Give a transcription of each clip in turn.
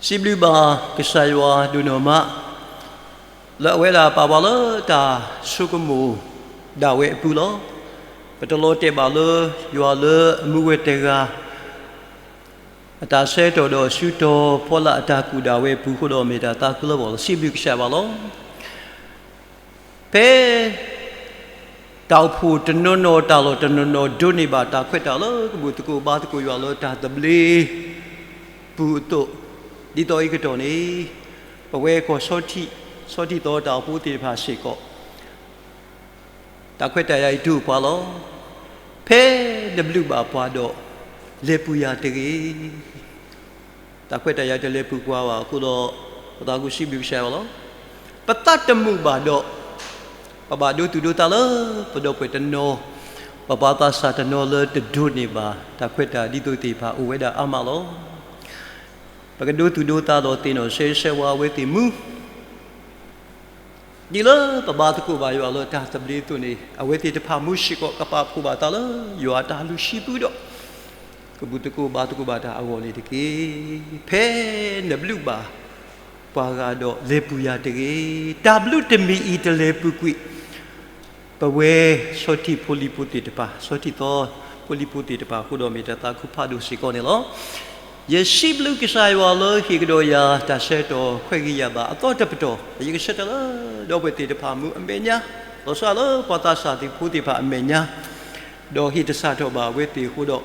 စံးဘျုးဘၣ်ကစၢ်ယွၤဒိၣ်နီၢ်မး လၢအဝဲဒၣ်ပာ်ပှၤလၢတၢ်ဆိကမိၣ်ဒၣ်ဝဲအပူၤလီၤ. ပတလီၤတဲာ်ဘၣ်လၢယွၤလၢအမူဝဲတဂၤ အတၢ်ဆၢကတီၢ်ဒီးစုတီၤဖီလာ်အတၢ်ကူၣ်ဒၣ်ဝဲအပူၤအဃိဒီး မ့ၢ်တၢ်သးခုလၢပဂီၢ်လီၤ. စံးဘျုးကစၢ်ယွၤလီၤ. ဖဲတၢ်အိၣ်ဖှိၣ်တနီၤနီၤ တၢ်လီၢ်တနီၤနီၤ ဒိးန့ၢ်ဘၣ်တၢ်ခွဲးတၢ်ယာ်လၢကဘူၣ်သကိးဘါသကိးယွၤလၢတၢ်သဘျ့ပူၤအသိး, ဒ်သိးအံၤကတီၢ်န့ၣ် ပဝဲကီၢ်ဆီထံး, ဆီထံးသီတၢ်အိၣ်ဖှိၣ်သ့ၣ်တဖၣ်စ့ၢ်ကီး တၢ်ခွဲးတၢ်ယာ်အံၤတူၢ်ပှၤလီၤ. ဖဲနဘျုးဘၣ်ပှၤဒီး လဲၤပူၤယၤတဂ့ၤ. တၢ်ခွဲးတၢ်ယာ်တလဲၤပူၤပှၤဘၣ်အဃိဒီး ပသးကူစံးဘျုးကစၢ်ယွၤလီၤ. ပသးတမုာ်ဘၣ်ဒီး ပဘၣ်ဒိသူၣ်ဒိသးလၢပဒီပုၢ်ဝဲၢ်တနီၤ, ပပှၤသးစၢ်တနီၤလၢတဒိးန့ၢ်ဘၣ် တၢ်ခွဲးတၢ်ယာ်ဒ်သိးသ့ၣ်တဖၣ်အိၣ်ဝဲဒၣ်အါမးလီၤ. ပကဒိသူၣ်ဒိသးဒီးသ့ၣ်နီၣ်ဆၢဂ့ၤဆၢဝါအဝဲသ့ၣ်မူ ဒ်လၢပဘါသကိးဘၣ်ယွၤလၢတၢ်သဘျ့အသိးန့ၣ် အဝဲသ့ၣ်တဖၣ်မူစ့ၢ်ကီး ကပာ်ဖှိၣ်ဘၣ်သးလၢယွၤအတၢ်လုၢ်ဟံၣ်ပူၤဒီး ကဘူၣ်သကိးဘါသကိးဘၣ်တၢ်အဂီၢ်န့ၣ်တက့ၢ်. ဖဲနဘျုးဘၣ်ပှၤဂၤဒီးလဲၤပူၤယၤတဂ့ၤ. တၢ်ဘျုးတမံၤအံၤတလဲၤပူၤကွံာ် ပဝဲဆီထံးဖိလံၤဖိသ့ၣ်တဖၣ်, ဆီထံးသီဖိလံၤဖိသ့ၣ်တဖၣ်အဃိဒီး မ့ၢ်တၢ်သးခုဖးဒိၣ်စ့ၢ်ကီးန့ၣ်လီၤ. ယစံးဘျုးကစၢ်ယွၤလၢဟ့ၣ်ကဒီးယၤတၢ်ဆၢကတီၢ် ခွဲးဂ့ၤယာ်ဘၣ်အသီတပတီၢ်, ယကဆၢထၢၣ်လၢဒီပုၢ်ဝဲၢ်သ့ၣ်တဖၣ်မူအမဲာ်ညါ, လီၤဆီလၢပှၤသးစၢ်သ့ၣ်ဖိသ့ၣ်တဖၣ်အမဲာ်ညါ, ဒီးဟ့ၣ်တၢ်ဆၢကတီၢ်ဘၣ်အဝဲသ့ၣ်အဃိဒီး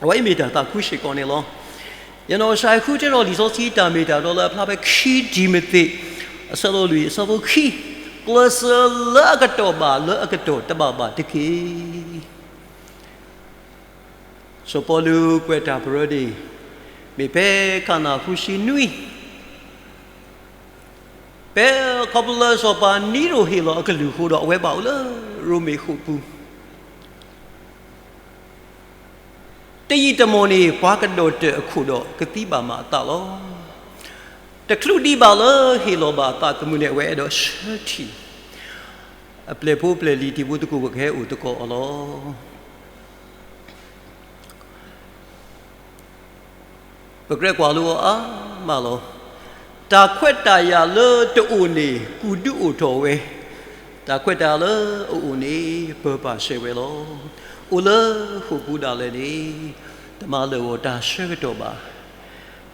အဝဲအံၤမ့ၢ်တၢ်သးခုစ့ၢ်ကီးန့ၣ်လီၤ. ယနီၢ်ကစၢ်ဃုထၢထီၣ်လံာ်စီဆှံတၢ်မ့ၢ်တၢ်တီလၢအဖျါဖဲခံတံၤမသ့း အဆၢဒိၣ်လွံၢ်အဆၢဖိခံ, ကျဲးစၢးလၢအကတီၢ်ဘၣ် လၢအကတီၢ်တဘၣ်ဘၣ်တက့ၢ်. စီၤပီလူးကွဲးတၢ်ပရၢန့ၣ် မ့ၢ်ဖဲခါနၣ်ဃုဆံနွံ, ဖဲခီဖျိလၢစီၤပၤနံရိၤဟ့ၣ်လီၤအကလုၢ်အဃိဒီး အဝဲဘၣ်အိၣ်လၢရိမ့ၤဃိာ်ပူၤ တယံာ်တမီၢ်န့ၣ် ပှၤကဒီၣ်တၢၢ်အခိၣ်ဒီးကသံဘၣ်မးအသးလီၤ. တချုးဒံးဘၣ်လၢဟ့ၣ်လီၤဘၣ်အသးသမူန့ၣ် အဝဲအဲၣ်ဒိးဆၢထံၣ် အပျဲၢ်ဖိပျဲၢ်လံၤတံၤဖိသကိး ပကဟဲအိၣ်သကိးအီၤလီၤ. ပကြၢးကွၢ်လိအီၤအါမးလီၤ. တၢ်ခွဲးတၢ်ယာ်လၢတအိၣ်န့ၣ် ကူၣ်ဒုးအိၣ်ထီၣ်ဝဲ, တၢ်ခွဲးတၢ်ယာ်လၢအအိၣ်န့ၣ် ပၢၤပၢ်ဆှဲးဝဲလီၤ. အိၣ်လၢဃိာ်ပူၤဒၣ်လဲာ်န့ၣ် တမၤလၢာ်ဂီၤတၢ်ဆၢကတီၢ်ဘၣ်.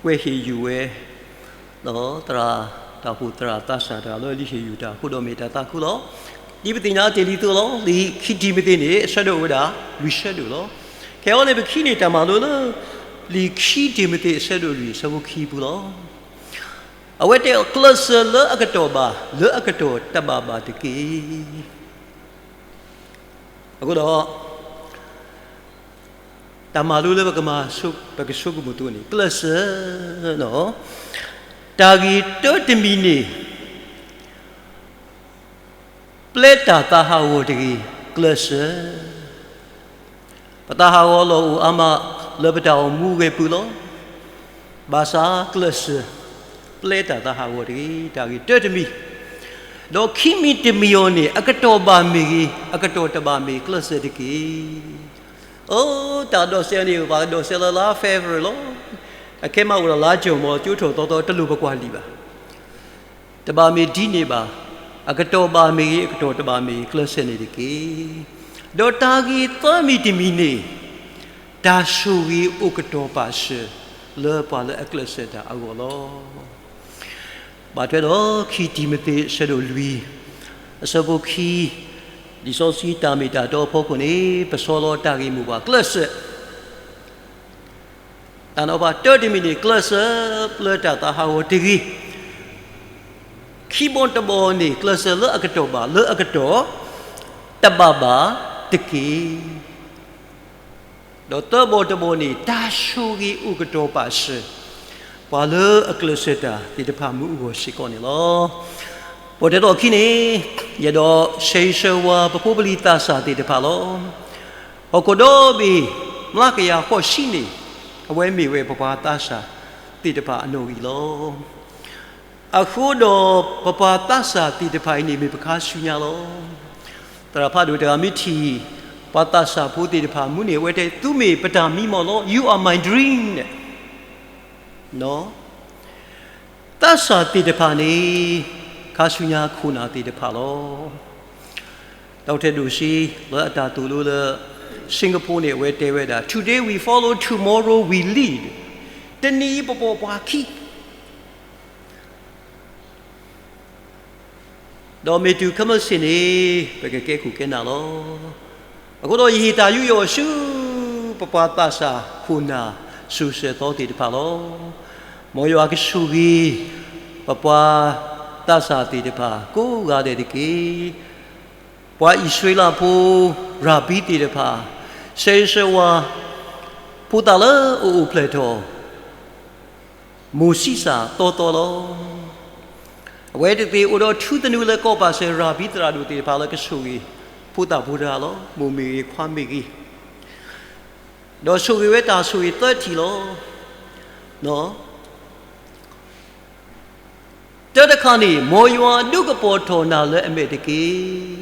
ကွဲးဟ့ၣ်ယုၢ်ဝဲ ဒီးသရၣ်တၢ်အိၣ်ဖှိၣ်သရၣ်သးစၢ်တဂၤလၢ လံာ်ဟ့ၣ်ယုၢ်တၢ်အဃိဒီးမ့ၢ်တၢ်သးခုလီၤ. ဒ်ပသ့ၣ်ညါတ့ၢ်လံအသိးလီၤ. လံာ်ခံတံၤမသ့းန့ၣ် အဆၢဒိၣ်ဝဲဒၣ် လွံၢ်ဆၢဒိၣ်လီၤ. ခဲအံၤန့ၣ် ပကဟံးန့ၢ်တၢ်မၤလိလၢ လံာ်ခံတံၤမသ့း အဆၢဒိၣ်လွံၢ်အဆၢဖိခံပူၤလီၤ. အဝဲတဲအီၤ ကျဲးစၢးလၢအကတီၢ်ဘၣ် လၢအကတီၢ်တဘၣ်ဘၣ်တက့ၢ်. အဃိဒီး တၢ်မၤလိလၢပကမၤ ပကဆိကမိၣ်အသိးန့ၣ် ကျဲးစၢး, တၢ်ဂ့ၢ်တၢတမံၤန့ၣ် ပျဲတၢ်သးဟးဂီၤတဂ့ၤ, ကျဲးစၢး. ပသးဟးဂီၤလီၢ်အိၣ်အါမးလၢပတၢ်အိၣ်မူဝဲပူၤလီၤ. ဘၣ်ဆၣ်ကျဲးစၢး ပျဲတၢ်သးဟးဂီၤတဂ့ၤ, တၢ်ဂ့ၢ်တၢတမံၤ, ဒီးခံမံၤတမံၤအံၤန့ၣ် အကတီၢ်ဘၣ်မ့ၢ်ဂ့ၤ, အကတီၢ်တဘၣ်မ့ၢ် ကျဲးစၢးတက့ၢ်. အိ တၢ်ဒိးစဲးန့ၣ် ပှၤဒိးစဲးလၢလါ February လီၤ. အခဲမးအိၣ်ဒီးလါ June မ့ၢ်ကၠိထီၣ်သီသီ တလိၣ်ပကွၢ်လံာ်ဘၣ်. တဘၣ်မ့ၢ်ဒ်န့ၣ်ဘၣ်, အကတီၢ်ဘၣ်မ့ၢ်ဂ့ၤ, အကတီၢ်တဘၣ်မ့ၢ်ဂ့ၤ, ကျဲးစၢးန့ၣ်တက့ၢ်. ဒီးတၢ်ဂ့ၢ်သၢမံၤတမံၤန့ၣ် တၢ်ဆိၣ်ဂ့ၤအိၣ်ကတီၢ်ပာ်စၢၤ လၢပှၤလၢအကျဲးစၢးတၢ်အဂီၢ်လီၤ. ဘၣ်ထွဲဒီးခံတံၤမသ့း အဆၢဒိၣ်လွံၢ် အဆၢဖိခံ, လံာ်စီဆှံတၢ်မ့ၢ်တၢ်တီအဖီခိၣ်န့ၣ် ပဆီလီၤတၢ်ဂ့ၢ်မိၢ်ပှၢ်ကျဲးစၢး တၢ်နီၤဖးတၢတမံၤန့ၣ် ကျဲးစၢးပျဲတၢ်သးဟးဂီၤတဂ့ၤ. ခံဘီတဘီန့ၣ် ကျဲးစၢးလၢအကတီၢ်ဘၣ် လၢအကတီၢ်တဘၣ်ဘၣ်တက့ၢ်. ဒီးသၢဘီတဘီန့ၣ် တၢ်ဆိၣ်ဂ့ၤအိၣ်ကတီၢ်ပာ်စၢၤ ပှၤလၢအကျဲးစၢးတၢ်သ့ၣ်တဖၣ်မူအဂီၢ်စ့ၢ်ကီးန့ၣ်လီၤ. ပှၤတဲထီၣ်အခံန့ၣ် ယအဲၣ်ဒိးဆၢဂ့ၤဆၢဝါပဖိပလံၤသးစၢ်သ့ၣ်တဖၣ်လီၤ. ဟီၣ်ခိၣ်ဒီဘ့ၣ်မျးကယၤဃိးဆံန့ၣ် အဝဲမ့ၢ်ဝဲပပှၤသးစၢ်သ့ၣ်တဖၣ်အနီၣ်ဂံၢ်လီၤ. အဃိဒီးပပှၤသးစၢ်သ့ၣ်တဖၣ်အံၤန့ၣ် မ့ၢ်ပခါဆူညါလီၤ. သရၣ်ဖးဒိၣ်တဂၤမ့ၢ်ထံၣ် ပှၤသးစၢ်ဖိသ့ၣ်တဖၣ်မူန့ၣ် အဝဲတဲ သုမ့ၢ်ပတၢ်မံမီၢ်လီၤ. You are my dream န့ၣ် သးစၢ်သ့ၣ်တဖၣ်န့ၣ် ခါဆူညါခိၣ်နၢ်သ့ၣ်တဖၣ်လီၤ. ဒီးတဲဒိၣ်စ့ လၢအတၢ်သိၣ်လိလၢ Singapore န့ၣ် အဝဲတဲဝဲဒၣ် Today we follow, tomorrow we lead. တနံၤအံၤပပိာ်ပှၤခံ ဒီးမ့ၢ်တုၤခဲမုၢ်ဆ့ၣ်န့ၣ် ပကကဲခိၣ်ကဲနၢ်လီၤ. အဃိဒီးယဟ့ၣ်တၢ်ယူးယီၣ်ဆူ ပပှၤသးစၢ်ခိၣ်နၢ် စိၤဆၢသီသ့ၣ်တဖၣ်လီၤ. မ်ယွၤကဆိၣ်ဂ့ၤ ပပှၤသးစၢ်သ့ၣ်တဖၣ် ကိးဂၤဒဲးတက့ၢ်. ပှၤအံၣ်စရ့လးဖိ ရၤဘံသ့ၣ်တဖၣ် စဲးစဲးဝါ ဖိသၣ်လၢအအိၣ်ဖျဲၣ်ထီၣ် မိၢ်ဆံးစၢ်သီသီလီၤ. အဝဲသ့ၣ်အိၣ်ဒီးထူသနူလၢကီၢ်ပာ်စၢၤ ရၤဘံသရၣ်ဒိၣ်သ့ၣ်တဖၣ်လၢကဆိၣ်ဂ့ၤ ဖိသၣ်ဖိတဂၤလီၤ. မိၢ်မ့ၢ်ဂ့ၤ ခွါမ့ၢ်ဂ့ၤ, ဒီးဆိၣ်ဂ့ၤဝဲတၢ်ဆိၣ်ဂ့ၤသၢထံၣ်လီၤ. တၢတခါန့ၣ် မ်ယွၤဒုးကပီၤထီၣ်နၤလၢအမဲာ်တက့ၢ်.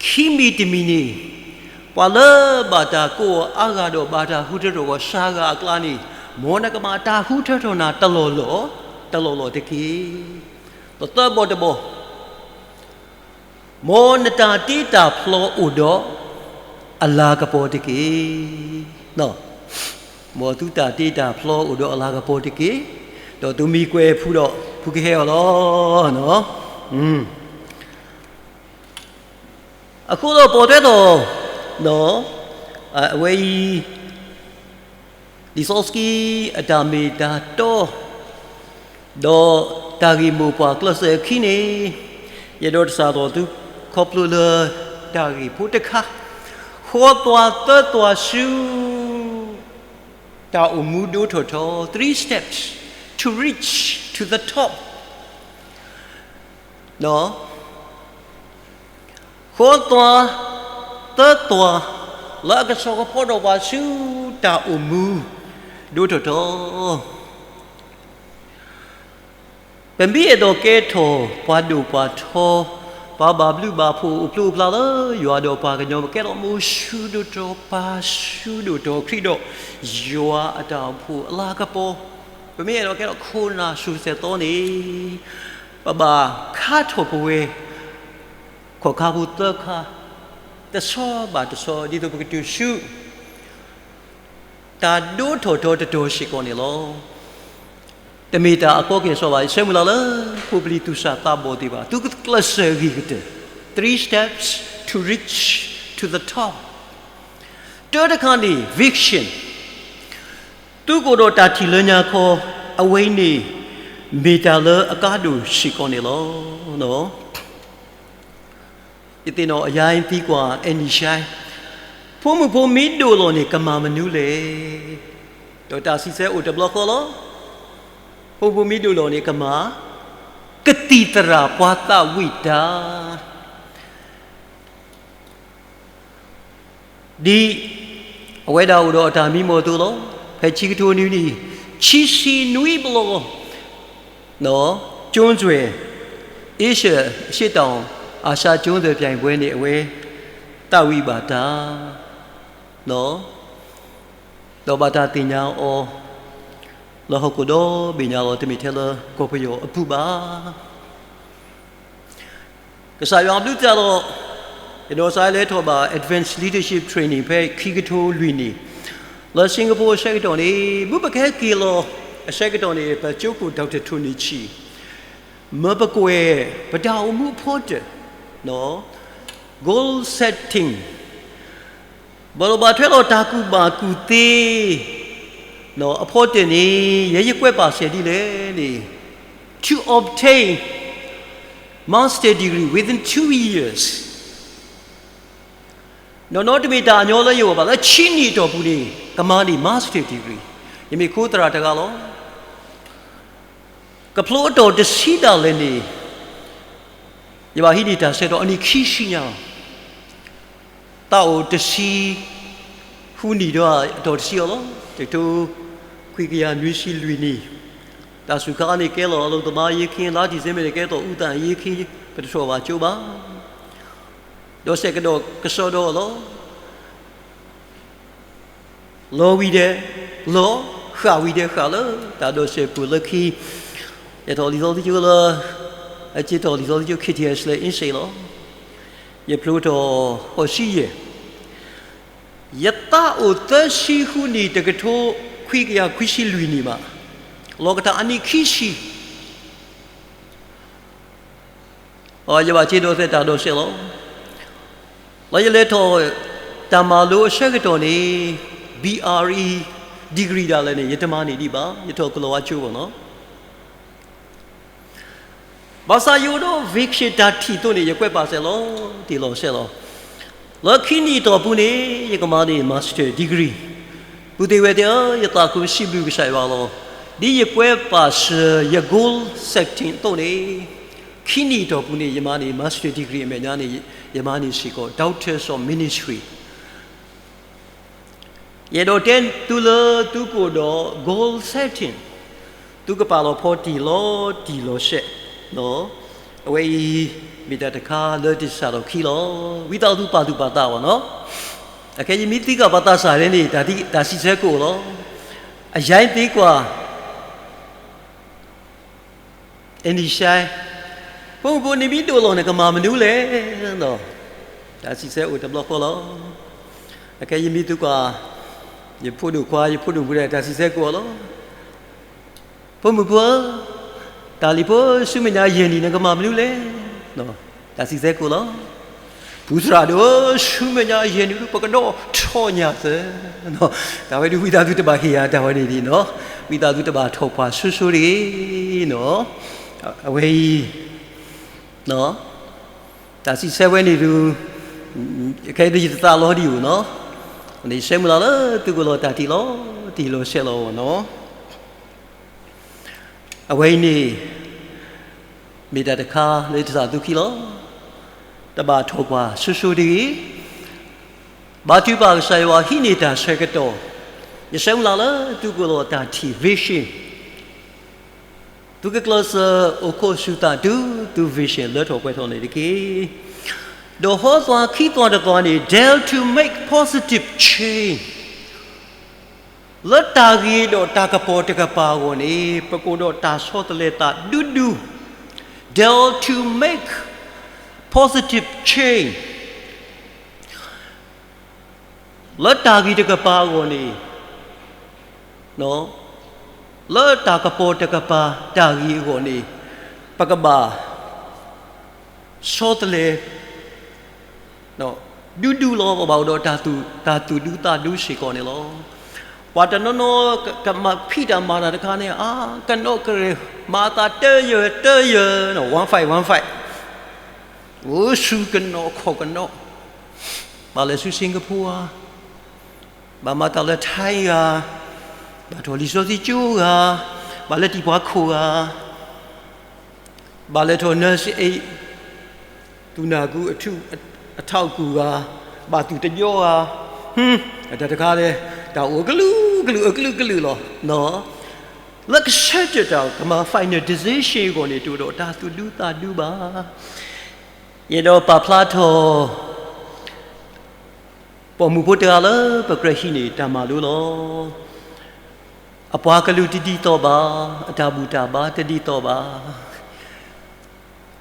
ခံမံၤတမံၤန့ၣ် ပှၤလၢဘၣ်တၢ်ကိးအီၤအါဂၤဒီးဘၣ်တၢ်ဃုထၢထီၣ်အီၤစှၤဂၤအကျါန့ၣ် မ်နကမၤတၢ်ဃုထၢထီၣ်နၤတလီၢ်လီၢ် တလီၢ်လီၢ်တက့ၢ်. ဒီးသၢဘီတဘီ မ်နတၢ်တ့တၢ်ဖျီအိၣ်ဒီးအလၤကပီၤတက့ၢ်. မ်သုတၢ်တ့တၢ်ဖျီအိၣ်ဒီးအလၤကပီၤတက့ၢ်. ဒီးသုမ့ၢ်ကွဲးဖုဒီး ဖုကဟဲအီၤလီၤ. အဃိဒီးပိာ်ထွဲထီၣ် အဝဲအံၤ လံာ်စီဆှံအတၢ်မ့ၢ်တၢ်တီ ဒီးတၢ်ဂ့ၢ်မိၢ်ပှၢ်ကျဲးစၢးအခံန့ၣ် ယအဲၣ်ဒိးတစးထီၣ်သု ခီဖျိလၢတၢ်ဂ့ၢ်ဖိတခါ, ဃီသွၤသၢသွၤဆူ တၢ်အိၣ်မူဒိၣ်ထီၣ်ထီ three steps to reach to the top. ဃီသွၤသၢသွၤ လၢအကဆီၣ်ကဖီထီၣ်ပှၤဆူ တၢ်အိၣ်မူဒိၣ်ထီၣ်ထီ, ပမ့ၢ်အဲၣ်ဒိးကဲထီၣ်ပှၤဒိၣ်ပှၤထီ, ပှၤဘၣ်ဘျုးဘၣ်ဖှိၣ်အိၣ်ဖျိအိၣ်ဖျါလၢယွၤဒီးပှၤကညီ, ပကဲထီၣ်မိၢ်ဆူၣ်ဒိၣ်ထီၣ်ပၢ်ဆူၣ်ဒိၣ်ထီၣ်ခရံာ်ဒီးယွၤအတၢ်အိၣ်ဖှိၣ်အလၤကပီၤ, ပမ့ၢ်အဲၣ်ဒိးကဲထီၣ်ခိၣ်နၢ်စိၤဆၢသီန့ၣ်, ပဘၣ်ခါထီၣ်ပဝဲ ခီၣ်ခါဖိသၢခါ, တဆီဘၣ်တဆီ ဒ်သိးပကတုၤဆူ တၢ်ဒိၣ်ထီၣ်ထီတတီၤစ့ၢ်ကီးန့ၣ်လီၤ. တမ့ၢ်တၢ်အကီက့ၤစီဘၣ်, ယဆၢမုၢ်လၢ်လၢ ဖိပလံၤသူၣ်စၢ်သးဘီၣ်သ့ၣ်တဖၣ် သုကကျဲးစၢးဂ့ၤကတၢၢ်, three steps to reach to the top. တၢတခါန့ၣ် vision, သုကအိၣ်ဒီးတၢ်ထံၣ်လၢညါခီ, အဝဲအံၤန့ၣ် မ့ၢ်တၢ်လၢအကါဒိၣ်စ့ၢ်ကီးန့ၣ်လီၤ. ယသ့ၣ်နီၣ် အယါအံၤသံကွၢ် အဲၣ်နံၣ်ၡါ, ဖိမုၣ်ဖိမ့ၢ်ဒိၣ်လီၤန့ၣ်ကမၤမနုၤလဲၣ်. ဒီးတၢ်စံးဆၢအိၣ်တဘျီဃီလီၤ. ဖိမုၣ်ဖိမ့ၢ်ဒိၣ်လီၤန့ၣ်ကမၤ ကသံၣ်သရၣ်ပှၤသးဝံၣ်တၢ် ဒ်အဝဲဒၣ်အိၣ်ဒီးအတၢ်မံမီၢ်အသိးလီၤ. ဖဲခံကထိနွံနံၣ် ခံဆံနွံဘျီ ကၠိစွဲၣ် အ့ရှၢၣ်အရှေ့တောင်အာရှကၠိစွဲၣ်ပြိုင်ပွဲန့ၣ် အဝဲသးဝံၣ်ဘၣ်တၢ် ဒီးဘၣ်တၢ်သ့ၣ်ညါအီၤ လၢဟီၣ်ခိၣ်ဒီဘ့ၣ်ညါလီၤ. တမ့ၢ်ထဲလၢကီၢ်ပယီၤအပူၤဘၣ်. ကစၢ်ယွၤဘျုးတၢ်လီၤ. ယနီၢ်ကစၢ်လဲၤထီၣ်ဘၣ် Advanced Leadership Training ဖဲခံကထိလွံၢ်နံၣ် လၢ Singapore အဆၢကတီၢ်န့ၣ်, မ့ၢ်ပကဟဲက့ၤလီၤအဆၢကတီၢ်န့ၣ် ပကၠိခိၣ် Doctor Tony Chi မၢပကွဲး ပတၢ်အိၣ်မူအဖီတၢၣ် goal setting ဘၣ်ဒိဘၣ်ထွဲဒီးတၢ်ကူၣ်ဘၣ်ကူၣ်သ့ အဖီတၢၣ်န့ၣ် ယဲယကွဲးပာ်စဲၤဒ်လဲၣ်န့ၣ်, to obtain master degree within two years. နီၢ်နီၢ်တမ့ၢ်တၢ်အညီလၢယဂီၢ်ဘၣ်, လၢဆံနံၣ်အတီၢ်ပူၤန့ၣ် ကမၤန့ၢ် master degree. ယမ့ၢ်ခိသရၣ်တဂၤလီၤ. ကဖျိအတီၢ်တဆံဒၣ်လဲာ်န့ၣ် ယဘၣ်ဟံးန့ၢ်တၢ်ဆၢကတီၢ်အနံၣ်ခံဆံညါလီၤ. သးအိၣ်တဆံဃုနံၣ်ဒီးအတီၢ်တဆံအီၤလီၤ. တကထိခွံကယၤနွံဆံလွံၢ်နံၣ်, တၢ်စူၤခါန့ၣ်ကဲလီၤအလုပ်သမားအရေးအခင်း, လါ December န့ၣ် ကဲထီၣ် ဦးသန့်အရေးအခင်း, ပတထီၣ်ဘၣ်ကၠိဘၣ်. ဒီးဆဲးကဒီးကစီဒီအီၤလီၤ. လီၤဝံၤဒီးလီၤ, ဃၣ်ဝံၤဒီးဃၣ်လၢတၢ်ဒိးစဲးပူၤလၢခံ, ယထီၣ်လံာ်စီဆှံကၠိလၢ အက့ၤထီၣ်လံာ်စီဆှံကၠိ K T S လၢ အ့စ့လီၤ. ယဖျိထီၣ်ဃိးဆံယဲၢ်, ယသးအိၣ်သၢဆံဃုနံၣ် တကထိခွံကယၤခွံဆံလွံၢ်နံၣ်မး, လီၤကတၢ်အနံၣ်ခံဆံ ယဘၣ်စ့ဒီးသဲးတၢ်ဒီးစဲးလီၤ. လၢယလဲၤထီၣ်တၢ်မၤလိအဆၢကတီၢ်န့ၣ် B R E degree ဒၣ်လဲာ်န့ၣ် ယတမၤန့ၢ်ဒံးဘၣ်, ယထီၣ်ကလီၤဝါကၠိဘၣ်နီၤ. ဘၣ်ဆၣ်ယအိၣ်ဒီး vision တၢ်ထံၣ်အသိးန့ၣ် ယကွဲးပာ်စဲးလီၤ, တ့ၢ်လီၤစဲးလီၤ. လၢခံနံၣ်အတီၢ်ပူၤန့ၣ် ယကမၤန့ၢ် master degree ပူၤသ့ၣ်ဝဲသ့ၣ်ဧၢ, ယသးခုစံးဘျုးကစၢ်ယွၤလီၤ. ဒ်ယကွဲးပာ်စၢၤယ goal setting အသိးန့ၣ်, ခံနံၣ်အတီၢ်ပူၤန့ၣ် ယမၤန့ၢ် master degree အမဲာ်ညါန့ၣ် ယမၤန့ၢ်စ့ၢ်ကီး Doctors of Ministry. ယအဲၣ်ဒိးတဲသုလၢသုကအိၣ်ဒီး goal setting, သုကပာ်လီၤဖီတ့ၢ်လီၤတံၢ်လီၤဆဲး, အဝဲအံၤ မ့ၢ်တၢ်တခါလၢတစးထီၣ်ခံလီၤ. ဝံသးစူၤပာ်သူၣ်ပာ်သးဘၣ်နီၤ. အခဲအံၤမ့ၢ်သံကွၢ်ပာ်သးစၢ်န့ၣ် တၢ်စံးဆၢကအိၣ်လီၤ. အယဲၢ်သံကွၢ် အနံၣ်ဆဲး, ဖိမုၣ်ဖိ နမ့ၢ်ဒိၣ်လီၤ နကမၤမနုၤလဲၣ်. တၢ်စံးဆၢအိၣ်တဘျီဃီလီၤ. အခဲအံၤမ့ၢ်သံကွၢ် ယဖိဒိၣ်ခွါ ယဖိဒိၣ်မုၣ်ဒီး တၢ်စံးဆၢကအိၣ်လီၤ. ဖိမုၣ်ဖိဧၢ, တၢ်လံၤဖိဆူမဲာ်ညါယဲၢ်နံၣ် နကမၤမနုၤလဲၣ်. တၢ်စံးဆၢကအိၣ်လီၤ. ပူၤသရၣ်ဒိၣ်ဧၢ, ဆူမဲာ်ညါယဲၢ်နံၣ်ဒု ပကဒီးထီၣ်ညၣ်သၢ. တၢ်ဝဲဒု ဝံသးစူၤတဘၣ်ဟ့ၣ်ယၤတၢ်ဝဲန့ၣ်ဒ်နီၤ, ဝံသးစူၤတဘၣ်ထီၣ်ပှၢ်ဆိဆိတဂ့ၤနီၤ. အဝဲအံၤ တၢ်စံးဆၢဝဲန့ၣ်ဒု ခဲအံၤဒုယသးလီၤဒံးဧိၤနီၤ, ယဆၢမုၢ်လၢ်လၢသုကအိၣ်လီၤတၢ်တ့ၢ်လီၤတံၢ်လီၤဆဲးလီၤအဂီၢ်နီၤ. အဝဲအံၤန့ၣ် မ့ၢ်တၢ်တခါလၢတစးသုခံလီၤ. တဘၣ်ထီၣ်ပှၢ်ဆိဆိတဂ့ၤ. ဘါထုကဖၣ်ကစၢ်ယွၤဟံးန့ၢ်တၢ်ဆၢကတီၢ်, ယဆၢမုၢ်လၢ်လၢသုကအိၣ်လီၤတၢ်ထံၣ် vision, သုကကျဲးစၢးအိၣ်ခိးဆူၣ်သးတုၤသု vision လၢထီၣ်ပှဲၤထီၣ်န့ၣ်တက့ၢ်. ဒီးဟီသွါခံသွါတသွါန့ၣ် dare to make positive change. လၢတၢ်ဂ့ၤဒီးတၢ်ကပီၤတကပၤအဂီၢ်န့ၣ် ပကအိၣ်ဒီးတၢ်ဆီတလဲသးဒူဒူ, dare to make positive change. လၢတၢ်ဂ့ၤတကပၤအဂီၢ်န့ၣ်, လၢတၢ်ကပီၤတကပၤတၢ်ဂ့ၤအဂီၢ်န့ၣ်, ပကဘၣ်ဆီတလဲ ဒူဒူလီၤ. ပဘၣ်အိၣ်ဒီးတၢ်သူၣ်ဒူသးဒူစ့ၢ်ကီးန့ၣ်လီၤ. ပှၤတနီၤနီၤကမၤဖံးတၢ်မၤတၢ်တခါန့ၣ် အါကနီၣ်ကရဲၣ် မၤအသးတယၢၢ်တယၢၢ်, one fight one fight, အိၣ်ဆူကနီၣ်ခီၣ်ကနီၣ်, ဘၣ်လဲၤဆူ Singapore ဧါ, ဘၣ်မၤတၢ်လၢ Thai ဂၤ, ဘၣ်ထီၣ်လံာ်စီဆှံကၠိဂၤ, ဘၣ်လဲၤတံၢ်ပှၤခိၣ်ဂၤ, ဘၣ်လဲၤထီၣ် nursing aid, သူၣ်နၢ်ကူၣ်အထူၣ်အထးကူၣ်ဂၤ, ဘၣ်သူၣ်တယီဂၤ, တၢ်တခါလဲၣ်, တၢ်အိၣ်ကလုာ်ကလုာ်အကလုာ်ကလုာ်လီၤ. လၢကဆၢတဲာ်တၢ်ကမၤ final decision အဂီၢ်န့ၣ် တအိၣ်ဒီးတၢ်သူၣ်ဒူသးဒူဘၣ်. ယအဲၣ်ဒိးပာ်ဖျါထီၣ် ပိာ်မုၣ်ဖိတဂၤလၢပကြၢးဟံးန့ၢ်တၢ်မၤလိလီၤ. အပှၤကလုာ်တဒ်သိးဘၣ်, အတၢ်ဘူၣ်တၢ်ဘါတဒ်သိးဘၣ်,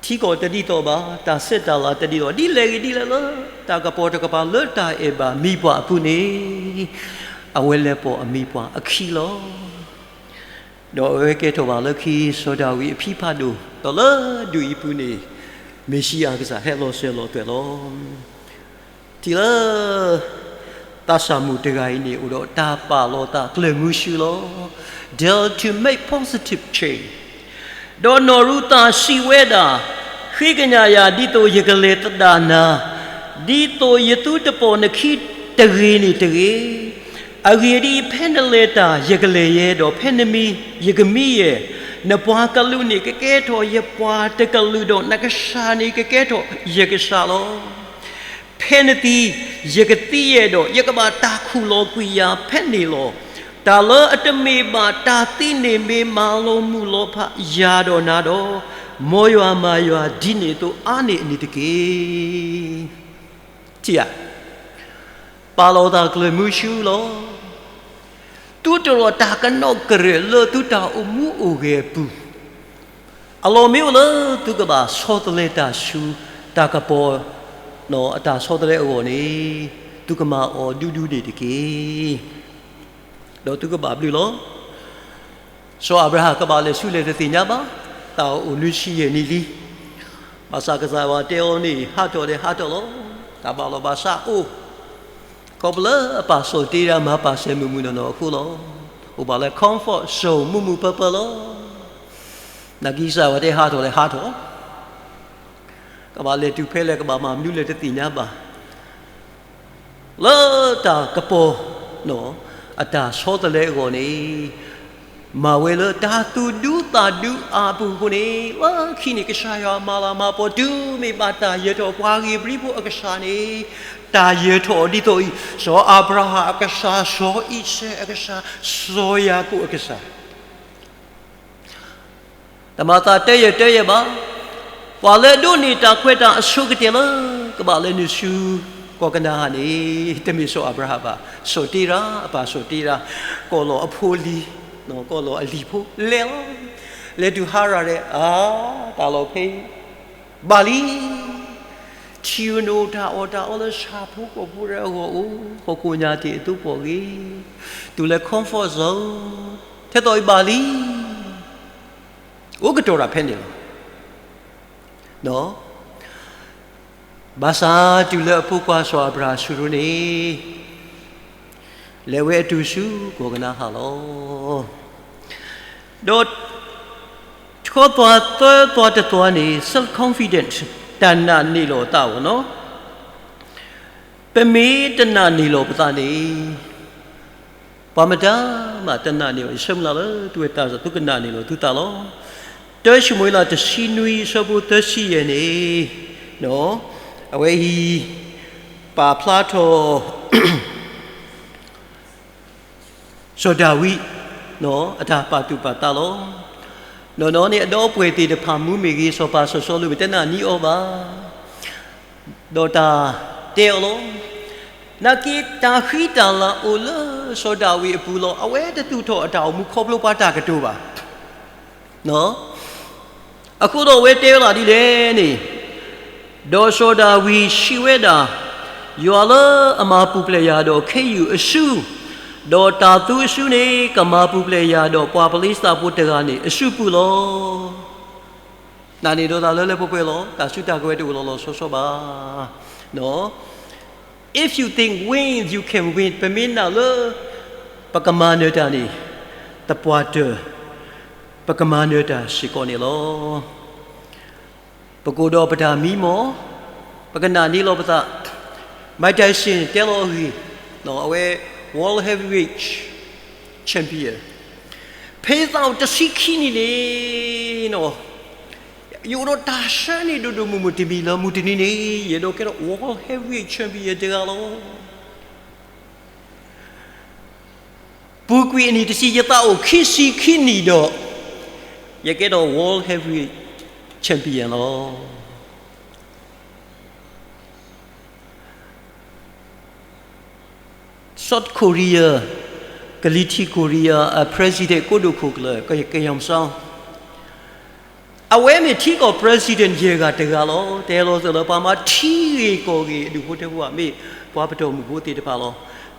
ထံကီၢ်တဒ်သိးဘၣ်, တၢ်ဆဲးတၢ်လၤတဒ်သိး, ဒ်လဲၣ်ဂ့ၤဒ်လဲၣ်လၢ တၢ်ကပီၤတကပၤလၢတၢ်အဲၣ်ဘၣ်မံပှၤအပူၤန့ၣ်, အဝဲလဲၤပိာ်အမံၤပှၢ်အခံလီၤ. ဒီးအဝဲကဲထီၣ်ဘၣ်လၢခံ စီၤဒၤဝံးအဖံဖးဒိၣ်, ဒီးလၢဒူၣ်အံၤပူၤန့ၣ် မ့ၣ်ၡံအၤကစၢ်ဟဲလီၤစၢၤလီၤသွဲၣ်လီၤ. ထံၣ်လၢ သးစၢ်မုၣ်တဂၤအံၤန့ၣ် အိၣ်ဒီးတၢ်ပာ်လီၤသးကျၢၤမုဆူလီၤ. Dare to make positive change. ဒီးနီၢ်ရူၤသးစံးဝဲဒၣ်, ဃ့ကညးယၤ ဒ်သိးယကလဲၤသဒၣ်နၤ, ဒ်သိးယသူတပိာ်နခံတဂ့ၤန့ၣ်တဂ့ၤ. အဂ့ၢ်ဒ်အံၤ, ဖဲနလဲၤတၢ် ယကလဲၤယဲ, ဒီးဖဲနမံ ယကမံယဲ. နပှၤကလုာ်န့ၣ်ကကဲထီၣ်ယပှၤတကလုာ်, ဒီးနကစၢ်န့ၣ်ကကဲထီၣ်ယကစၢ်လီၤ. ဖဲနသံ, ယကသံယဲဒီး ယကဘၣ်တၢ်ခူၣ်လီၤကွံာ်ယၤဖဲန့ၣ်လီၤ. တၢ်လၢအတမ့ၢ်ဘၣ်တၢ်သံန့ၣ် မ့ၢ်မၤလီၤမုၢ်လီၤဖးယၤဒီးနၤဒီး, မ်ယွၤမၤယွၤဒ်န့ၣ်အသိးအါန့ၢ်အန့ၣ်တက့ၢ်. ထံၣ်ဧါ, ပာ်လီၤသးကျၢၤမုဆူလီၤ. သုတအိၣ်ဒီးတၢ်ကနီၣ်ကရဲၣ်လၢသုတၢ်အိၣ်မူအိၣ်ဂဲၤအပူၤ, အလီၢ်မ့ၢ်အိၣ်လၢသုကဘၣ်ဆီတလဲတၢ်ဆူတၢ်ကပီၤ, အတၢ်ဆီတလဲအဂီၢ်န့ၣ်, သုကမၤအီၤဒူဒူန့ၣ်တက့ၢ်. ဒီးသုကဘၣ်ဘျုးလီၤ. စီၤအၤဘြၤဟၣ်ကဘၣ်လဲၤဆူလဲၣ်တသ့ၣ်ညါဘၣ်, တၢ်အိၣ်နွံဆံယဲၢ်နံၣ်လံ. ဘၣ်ဆၣ်ကစၢ်ယွၤတဲအီၤန့ၣ် ဟးထီၣ်ဒီးဟးထီၣ်လီၤ. တၢ်ဘၣ်လီၤဘၣ်စးအိၣ် ခီဖျိလၢအပၢ်စီၤတ့ရၤမၤပာ်စၢၤမုာ်မုာ်နီၢ်နီၢ်အဃိလီၤ. အိၣ်ဘၣ်လၢ comfort zone မုာ်မုာ်ပၢၤပၢၤလီၤ. နာ်က့ကစၢ်ယွၤတဲဟးထီၣ်လဲၣ်ဟးထီၣ်, ကဘၣ်လဲၤတုၤဖဲလဲၣ် ကဘၣ်မၤမနုၤလဲၣ်တသ့ၣ်ညါဘၣ်. လၢတၢ်ကပီၤ အတၢ်ဆီတလဲအဂီၢ်န့ၣ်, မၤဝဲလၢတၢ်သူၣ်ဒူသးဒူအါအပူၤအဃိန့ၣ်, လၢခံန့ၣ် ကစၢ်ယွၤမၤလၤမၤကပီၤ တုၤမ့ၢ်ဘၣ်တၢ်ယၢၤထီၣ်ပှၤဧ့ၤဘြံၤဖိအကစၢ်န့ၣ်, တၢ်ယၢၤထီၣ်အီၤဒ်သိးအံၤ, စီၤအၤဘြၤဟၣ်အကစၢ်, စီၤအံၤစဲးအကစၢ်, စီၤယၤကိာ်အကစၢ် တမၤသးတၢ်ယဲၢ်တၢ်ယဲၢ်ဘၣ်. ပှၤလၢအဒိးန့ၢ်တၢ်ခွဲးတၢ်အဆိကတၢၢ်လၢ ကဘၣ်လဲၤနုာ်ဆူကီၢ်ကနၤဧၣ်န့ၣ်, တမ့ၢ်စီၤအၤဘြၤဟၣ်ဘၣ်, စီၤတ့ရၤ, အပၢ်စီၤတ့ရၤ, ကီၢ်လီၢ်အဖိအလံၤ, ကီၢ်လီၢ်အလံၤဖိလဲၤလီၤ. လဲၤတုၤဟၤရၣ်ဒီး, အါ, တၢ်လီၢ်ဖဲအံၤ ဘၣ်လံ. ထံဧိၤနိၤ တၢ်အီၣ်တၢ်အီလၢဆၣ်ဖိကီၢ်ဖိရဲအဂီၢ်အိၣ်, ဟီၣ်ခိၣ်ညၣ်တ့ၢ်အသိးပှီၢ်ဂ့ၤ, တုၤလၢ comfort zone, ထဲသိးအံၤဘၣ်လံ. အိၣ်ကတီၢ်တၢ်ဖဲန့ၣ်လီၤ. ဘၣ်ဆၣ်တုၤလၢအဖိခွါစီၤအၤဘြၤဟၣ်ဆူၣ်ရိၤန့ၣ်, လဲၤဝဲအတုၤဆူကီၢ်ကနၤဧၣ်လီၤ. ဒီး ထီၣ်သွါသၢသွါတသွါန့ၣ် self confident တၢ်နာ်န့ၢ်လီၤအသးအဂီၢ်နီၤ. ပမ့ၢ်တနာ်န့ၢ်လီၤပသးန့ၣ်, ပှၤမတၤမးတနာ်န့ၢ်ဘၣ်. ယဆၢမုၢ်လၢ်လၢသုဝဲသးစၢ် သုကနာ်န့ၢ်လီၤသုသးလီၤ. တၢၡမူၤအ့လးတဆံနွံအဆၢဖိသၢဆံယဲၢ်န့ၣ်, အဝဲအံၤ ပာ်ဖျါထီၣ် စီၤဒၤဝံး အတၢ်ပာ်သူၣ်ပာ်သးလီၤ. နီၢ်နီၢ်န့ၣ် အဒီပုၢ်ဝဲၢ်သ့ၣ်တဖၣ်မူမ့ၢ်ဂ့ၤ စီၤပၤစီၤစီလူးမ့ၢ် တနာ်န့ၢ်အီၤဘၣ်. ဒီးတၢ်တဲအီၤလီၤ. နာ်က့တၢ်ဃံတၢ်လၤအိၣ်လၢစီၤဒၤဝံးအပူၤလီၤ. အဝဲတသူၣ်ထီၣ်အတၢ်အိၣ်မူခီဖျိပှၤတၢ်ကတိၤဘၣ်. အဃိဒီးအဝဲတဲဝဲဒၣ်ဒ်လဲၣ်န့ၣ်, ဒီးစီၤဒၤဝံးစံးဝဲဒၣ်, ယွၤလၢအမၤပူၤဖျဲးယၤဒီးခ့ယုၢ်အစု, ဒီးတၤသူအစုန့ၣ် ကမၤပူၤဖျဲးယၤဒီးပှၤဖလ့ၡသးဖိတဂၤန့ၣ်အစုပူၤလီၤ. နာ်န့ၢ်ဒီးသးလၢလၢပှဲၤပှဲၤလီၤ. တၢ်စုတၢ်ကဝဲၤတအိၣ်လီၤလီၤဆီဆီဘၣ်. If you think win, you can win. ပမ့ၢ်နာ်လၢ ပကမၤနၢၤတၢ်န့ၣ်, သပှၢ်တၢၢ် ပကမၤနၢၤတၢ်စ့ၢ်ကီးန့ၣ်လီၤ. ပကအိၣ်ဒီးပတၢ်မံမီၢ်, ပကနာ်န့ၢ်လီၤပသး. Mike Tyson တဲလီၤအဂ့ၢ်, အဝဲ World Heavyweight Champion, ဖဲသးအိၣ်တဆံခံနံၣ်န့ၣ်, ယအိၣ်ဒီးတၢ်ဆၢန့ၢ်ဒိၣ်ဒိၣ်မုၢ်မုၢ်တမံၤလၢမုၢ်တနံၤန့ၣ် ယအဲၣ်ဒိးကဲထီၣ် World Heavyweight Champion တဂၤလီၤ. ပူၤကွံာ်အနံၣ်တဆံ ယသးအိၣ်ခံဆံခံနံၣ်ဒီး ယကဲထီၣ် World Heavyweight Champion လီၤ. South Korea, ကလံၤထံး Korea အ President ကိးဒိၣ်ခိၣ်ကျၢၢ် ကယီၤစၢ, အဝဲမ့ၢ်ထံကီၢ် President ယဲၢ်ဂၤတဂၤလီၤ. တဲလီၤစၢၤလၢပှၤမၤထံဂ့ၢ်ကီၢ်ဂ့ၢ်အဒူၣ်ဖိထၢဖိဘၣ် မ့ၢ်ပှၤပတီၢ်မုၢ်ဖိသ့ၣ်တဖၣ်လီၤ.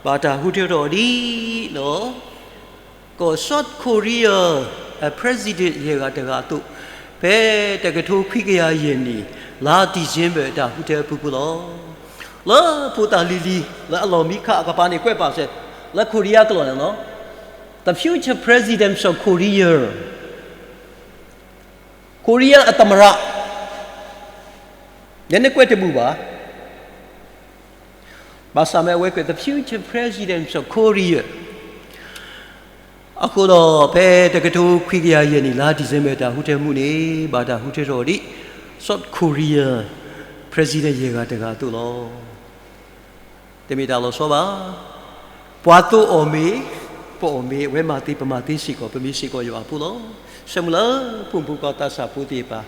ဘၣ်တၢ်ဟူထၢထီၣ်ဒ် ကီၢ် South Korea အ President ယဲၢ်ဂၤတဂၤအသိး, ဖဲတကထိခွံကယၤယဲၢ်နံၣ် လါ December တၢ်ဟူထၢအပူၤပူၤလီၤ. လၢဖိသၣ်လံၤလံၤ လၢအလီၢ်မံခါအကပၤန့ၣ် ကွဲးပာ်စဲး လၢ Korea ကလီၢ်န့ၣ်လီၤ. The future presidents of Korea, Korea အသမ္မတ, ယန့ၣ်ကွဲးတဘူၣ်ဘၣ်. ဘၣ်ဆၣ်မ့ၢ်အဝဲကွဲး the future presidents of Korea. အဃိဒီး ဖဲတကထိခွံကယၤယဲၢ်နံၣ် လါ December တၢ်ဟူထၢမူန့ၣ် ဘၣ်တၢ်ဟူထၢထီၣ်ဒ် South Korea President ယဲၢ်ဂၤတဂၤအသိးလီၤ. တမ့ၢ်တၢ်လီၤဆီဘၣ်. ပှၤသိအီၤမ့ၢ် ပအီၣ်မ့ၢ် အဝဲမၤသ့ပမၤသ့စ့ၢ်ကီး ပမ့ၢ်စ့ၢ်ကီးယွၤအဖိလီၤ. ဆၢမုၢ်လၢ် ဖိမုၣ်ဖိခွါသးစၢ်ဖိသ့ၣ်တဖၣ်,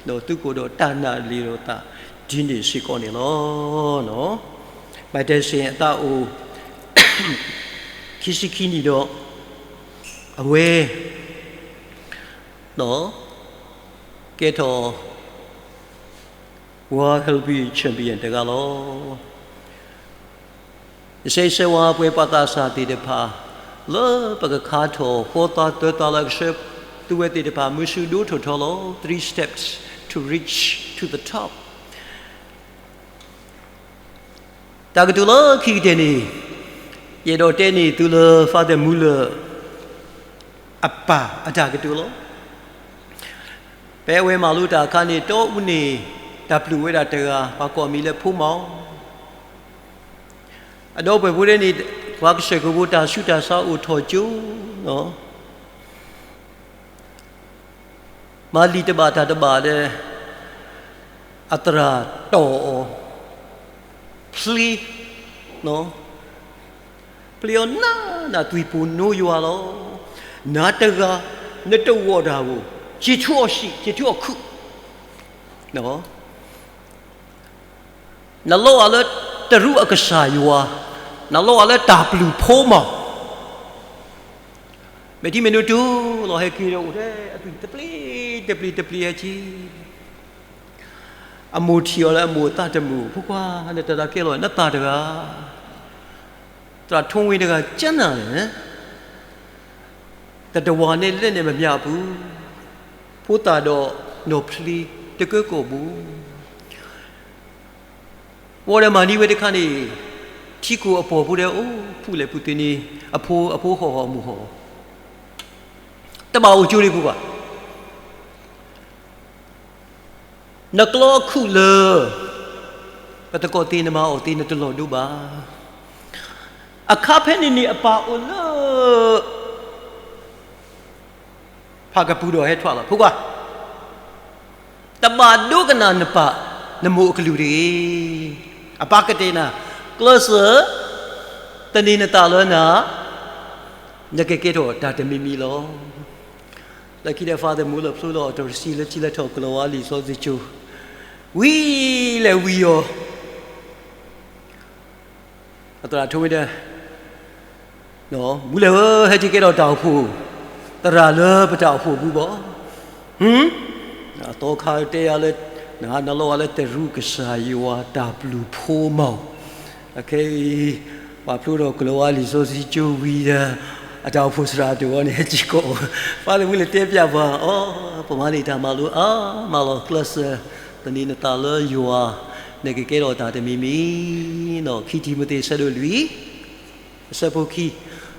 ဒီးသုကအိၣ်ဒီးတၢ်နာ်န့ၢ်လီၤသးဒ်န့ၣ်စ့ၢ်ကီးန့ၣ်လီၤ. Mike Tyson အသးအိၣ် ခံဆံခံနံၣ်ဒီး အဝဲ ဒီး ကဲထီၣ် World Rugby Champion တဂၤလီၤ. ယဆဲးဆဲးဝါပှဲၤပှၤသးစၢ်သ့ၣ်တဖၣ် လၢပကခါထီၣ်ဃီသးသၢသးလၢအကဆှၢသုဝဲသ့ၣ်တဖၣ် မုၢ်ဆူၣ်ဒိၣ်ထီၣ်ထီလီၤ. Three steps to reach to the top. တၢ်ကတိၤလၢခံကတၢၢ်န့ၣ် ယအဲၣ်ဒိးတဲန့ၢ်သုလၢ Father Muller အပၢ်အတၢ်ကတိၤလီၤ. ဖဲအဝဲမၤလိတၢ်အခါန့ၣ် တီအူန့ၣ် တၢ်ပျုၢ်ဝဲဒၣ်တဂၤ ပှၤကိးအမံၤလၢဖိမီၤ အဒီပုၢ်ဝဲၢ်ဖိဒဲန့ၣ် ပှၤကစၢၢ်ကဝီၤတၢ်ဆူးတၢ်ဆါအိၣ်ထီၣ်ကၠိနီၤ မၤလံာ်တဘၣ်တၢ်တဘၣ်ဒီး အသရၣ်တီၢ်အီၤ ဖျ့ ဖျ့အီၤနးနး သွံၣ်ပူၤနိယွၤလီၤ. နၤတဂၤ နတဂီၢ်တၢ်ဧိၤ က့ၤဆူအီၣ်စံာ် က့ၤဆူအီၣ်ခုၣ် နလီၤဂာ်လၢတရူးအကစၢ်ယွၤ, နလီၤဂာ်လၢတၢ်ပျုၢ်ဖိမီၤ, မဲာ်ထံမဲာ်နိတူၢ်လီၤ ဟဲက့ၤဒီးအိၣ်ထဲအသွံၣ်တပျ့ၤတပျ့ၤတပျ့ၤဟဲက့ၤ, အမိၢ်ထံၣ်အီၤလၢအမိၢ်အသးတမုာ်, ဖိခွါ နတၢ်တၢ်ကဲလီၤ နသးတဂၤ, သရၣ်ထိဝ့တဂၤကနၣ်လဲၣ် သတ္တဝါန့ၣ်လဲၣ်န့ၣ်မမျၢ်အပူၤ, ဖိသၣ်ဒီးနီၢ်ဖျ့တကၢကီၢ်ပူၤ, ဝံၤဒီးမၤန့ၢ်ဝဲတခါန့ၣ်, ထံကိၢ်အပီၢ်ဖိဒီးအိၣ်ဖူးလဲၣ်ဖူးသ့န့ၣ်, အဖိ အဖိဟီၣ်ဟီၣ်မုၢ်ဟီၣ်, တဘၣ်အိၣ်ကၠိန့ၣ်ပူၤဘၣ် နကျီခုၣ်လၢ ပသကိးသ့ၣ်နမၤအီၣ်သ့ နတလီၤဒိဘၣ်. အခါဖဲန့ၣ်န့ၣ် အပၢ်အိၣ်လၢ ဖးကပူၤဒီးဟဲထွဲလီၤ, ဖိခွါ, တဘၣ်ဒိကနၣ်နပၢ် နမိၢ်အကလုၢ်တဂ့ၤ. အပၢ်ကတဲနၤ, ကျဲးစၢး သန့ၤနသးလၢနၤ နကကဲထီၣ်တၢ်တမံၤမံၤလီၤ. လၢခံဒီး Father Muller ဖျိလီၤအီၤတရံးဆံးလၢထံလၢထီၣ်ကလီၤဝါလံာ်စီဆှံကၠိ, ဝံၤလဲၤဝံၤအီၤ, အသရၣ်ထိဝ့ဒီး, မူလဲၣ်ဧၢ ဟဲက့ၤကဲထီၣ်တၢ်အိၣ်ဖှိၣ်သရၣ်လၢပတၢ်အိၣ်ဖှိၣ်ပူၤဘၣ်. အသီခါတဲယၤလၢ နလီၤဂာ်လၢတရူးကစၢ်ယွၤတၢ်ပျုၢ်ဖိမီၤ, အခဲအံၤ ပှၤဖျိထီၣ်ကလီၤဝါလံာ်စီဆှံကၠိဝံၤဒီး အတၢ်အိၣ်ဖှိၣ်သရၣ်တဂၤန့ၣ် ဟဲက့ၤကိး, Father Muller တဲပျၢ်ပှၤအီၤ, ပမၤန့ၢ်တၢ်မၤလိအါမးလီၤ, ကျဲးစၢး သန့ၤနသးလၢယွၤ, နကကဲထီၣ်တၢ်တမံၤမံၤ, ခံတံၤမသ့း အဆၢဒိၣ်လွံၢ်, အဆၢဖိခံ,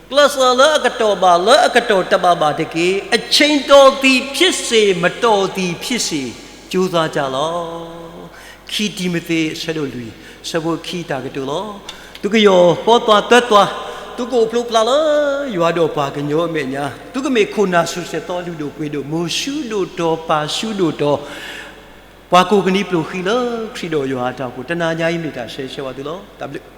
ကျဲးစၢးလၢအကတီၢ်ဘၣ် လၢအကတီၢ်တဘၣ်ဘၣ်တက့ၢ်, အချိန်တော်သည်ဖြစ်စေ မတော်သည်ဖြစ်စေ ကြိုးစားကြလော့. ခံတံၤမသ့း အဆၢဒိၣ်လွံၢ် အဆၢဖိခံတၢ်ကတိၤလီၤ. သုကယီၢ်ဃီသွါသၢသွါ, သုကအိၣ်ဖျိဖျါလၢယွၤဒီးပှၤကညီအမဲာ်ညါ, သုကမ့ၢ်ခိၣ်နၢ်ဆူၣ်စဲးသီ လုၢ်ဒိၣ်ပှ့ၤဒိၣ် မိၢ်ဆူၣ်ဒိၣ်တီၤ ပၢ်ဆူၣ်ဒိၣ်တီၤ, ပှၤကိးကနံၤပျိၢ်ဃံလၢခရံာ်ဒီးယွၤအတၢ်အိၣ်ဖှိၣ်, တနၤညါအံၤမ့ၢ်တၢ်ဆၢဂ့ၤဆၢဝါသုလီၤ. တၢ်ဘျုး